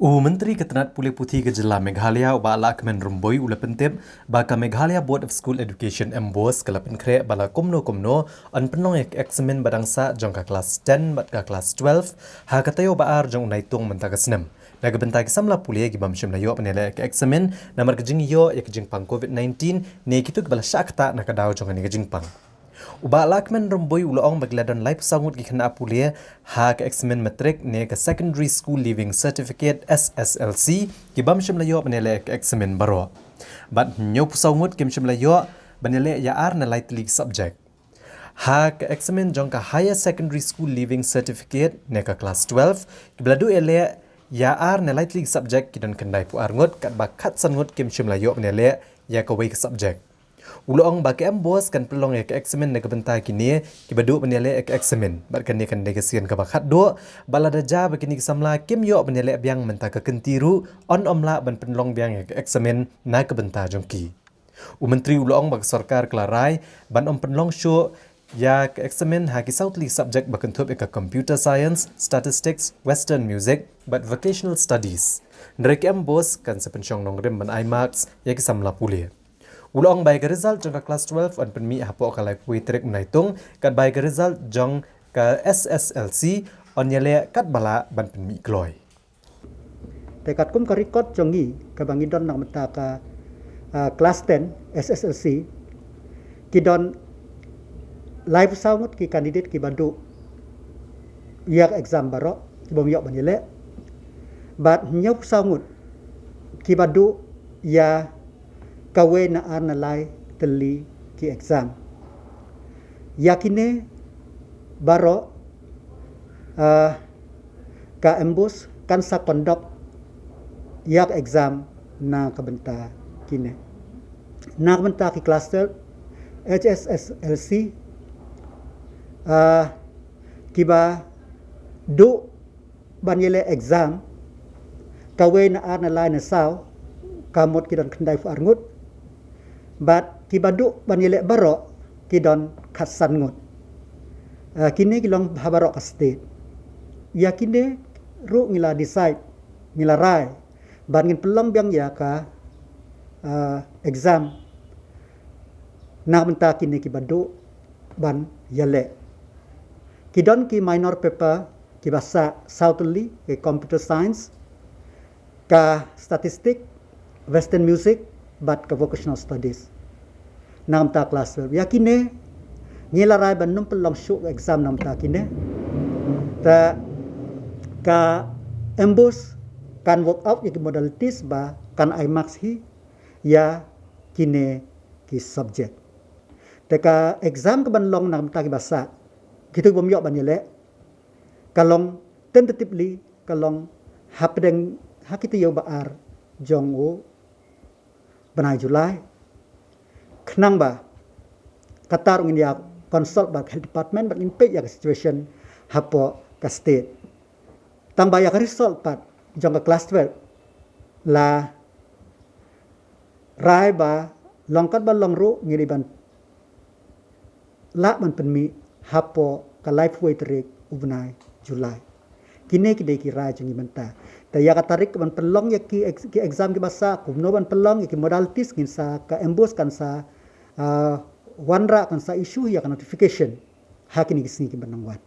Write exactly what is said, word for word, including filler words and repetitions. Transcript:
U Myntri ka tnat pule puthi ka jylla Meghalaya, u Bah Lahkmen Rymbui, u la pyntip ba ka Meghalaya Board of School Education, MBOSE, ka la pynkhreh ba la kumno kumno yn pynlong ïa ka eksamin ba dang sah jong ka klas ten bad ka klas twelve ha ka taïew ba ar jong u Naitung mynta ka snem, na ka bynta ki samla pule ki bym shym la ïoh ban ïaleh ïa ka eksamin namar ka jingïoh ïa ka jingpang covid nineteen ne kito kiba la shah ktah na ka daw jong kane ka jingpang. U Bah Lahkmen Rymbui u la ong ba ki la don laiphew saw ngut ki khynnah pule ha ka eksamin matric ne ka Secondary School Leaving Certificate, SSLC, ki bym shym la ïoh ban ïaleh ïa ka eksamin baroh. Bad hynñiewphew saw ngut kim shym la ïoh ban ïaleh ïa ar ne lai tylli ki subject. Ha ka eksamin jong ka Higher Secondary School Leaving Certificate ne ka klas twelve, kiba la duh ïaleh ïa ar ne lai tylli ki subject ki don khyndaiphew ar ngut, katba khatsan ngut kim shym la ïoh ban ïaleh ïa kawei ka subject. U la ong ba ka MBOSE kan pynlong ïa ka eksamin na ka bynta kine kiba duh ban ïaleh ïa ka eksamin. Bad kane kan dei ka sien kaba khatduh, bad lada jia ba kine ki samla kim ïoh ban ïaleh biang mynta ka kynti ruh, yn ym lah ban pynlong biang ïa ka eksamin na ka bynta jong ki. U Myntri u la ong ba ka sorkar ka la rai ban ym pynlong shuh ïa ka eksamin ha ki saw tylli ki subject ba kynthup ïa ka Computer Science, Statistics, Western Music bad Vocational Studies. Hynrei ka MBOSE kan sa pynshong nongrim ban ai marks ïa ki samla pule. U la ong ba ïa ka result jong ka klas twelve yn pynmih hapoh ka laiphew tarik u Naitung, katba ïa ka result jong ka SSLC yn ïaleh katba lah ban pynmih kloi. Te katkum ka record jong ngi kaba ngi don na ka bynta ka, ah, klas ten SSLC, ki don laiphew saw ngut ki candidate kiba duh ïa ka exam baroh, ki bym ïoh ban ïaleh. Bad hynñiewphew saw ngut kiba duh ïa kawei na ar na lai tylli ki exam. Ïa kine baroh, ah, ka MBOSE kan sa conduct ïa ka exam na ka bynta kine. Na ka bynta ki klas twelve, HSSLC, ah, kiba duh ban ïaleh exam kawei na ar na lai na saw, ka mut ki don khyndaiphew ar ngut. Bad kiba duh ban ïaleh baroh ki don khatsan ngut. Ah, kine ki long ha baroh ka state. Ïa kine ruh ngi la decide, ngi la rai ban ngin pynlong biang ïa ka, ah, exam na ka bynta kine kiba duh ban ïaleh. Ki don ki minor paper kiba sah saw tylli, ka Computer Science, ka Statistic, Western Music bad ka Vocational Studies. Na ka bynta klas twelve, ïa kine ngi la rai ban ym pynlong shuh exam na ka bynta kine. Te ka MBOSE kan work out ïa ki modalities ba kan ai marks hi ïa kine ki subject. Te ka exam kaban long na ka bynta kiba sah, kito ki bym ïoh ban ïaleh, ka long tentatively, ka long hapdeng ha ki taïew ba ar jong u bnai July. Khnang ba kata ruh ngin ïa consult bad ka health department bad ngin peit ïa ka situation hapoh ka state. Tang ba ïa ka result pat jong ka klas twelve la rai ba long katba long ruh ngi dei ban lah ban pynmih hapoh ka laiphew tarik u bnai July. Kine ki dei ki rai jong ngi mynta. Te ïa ka tarik ban pynlong ïa ki ex-, ki exam kiba sah, kumno ban pynlong, ïa ki modalities ngin sa, ka MBOSE kan sa, ah, wanrah, kan sa issue ïa ka notification ha kine ki sngi kiban nang wan.